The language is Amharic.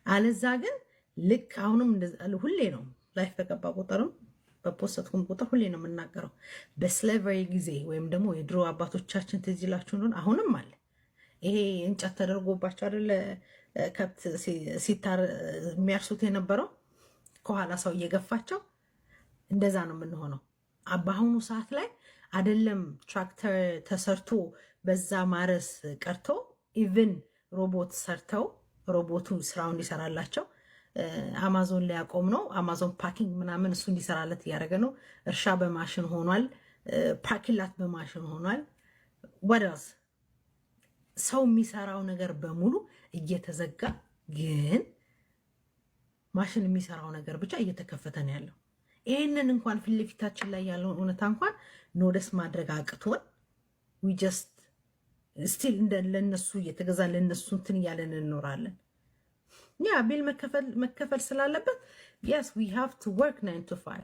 አለዛ ግን ልክ አሁንም ሁሌ ነው፣ live በገባ ቁጥርም በ post ኩም ቁጥር ሁሌ ነው የምናገረው። በ slavery ጊዜ ወይም ደግሞ የድሮ አባቶቻችን ትዝ ይላችሁ እንደሆነ አሁንም አለ፣ ይሄ እንጨት ተደርጎባቸው አይደለ ከብት ሲታር የሚያርሱት የነበረው፣ ከኋላ ሰው እየገፋቸው፣ እንደዛ ነው የምንሆነው። በአሁኑ ሰዓት ላይ አይደለም ትራክተር ተሰርቶ በዛ ማረስ ቀርቶ even ሮቦት ሰርተው ሮቦቱ ስራውን እንዲሰራላቸው አማዞን ላይ ያቆም ነው። አማዞን packing ምናምን እሱ እንዲሰራለት እያደረገ ነው። እርሻ በማሽን ሆኗል። Parking lot በማሽን ሆኗል። What else? ሰው የሚሰራው ነገር በሙሉ እየተዘጋ ግን ማሽን የሚሰራው ነገር ብቻ እየተከፈተ ነው ያለው። ይህንን እንኳን ፊት ለፊታችን ላይ ያለውን እውነታ እንኳን notice ማድረግ አቅቶን we just still ለነሱ እየተገዛ ለነሱ እንትን እያለን እንኖራለን። Yeah, bill መከፈል ስላለበት yes, we have to work 9 to 5.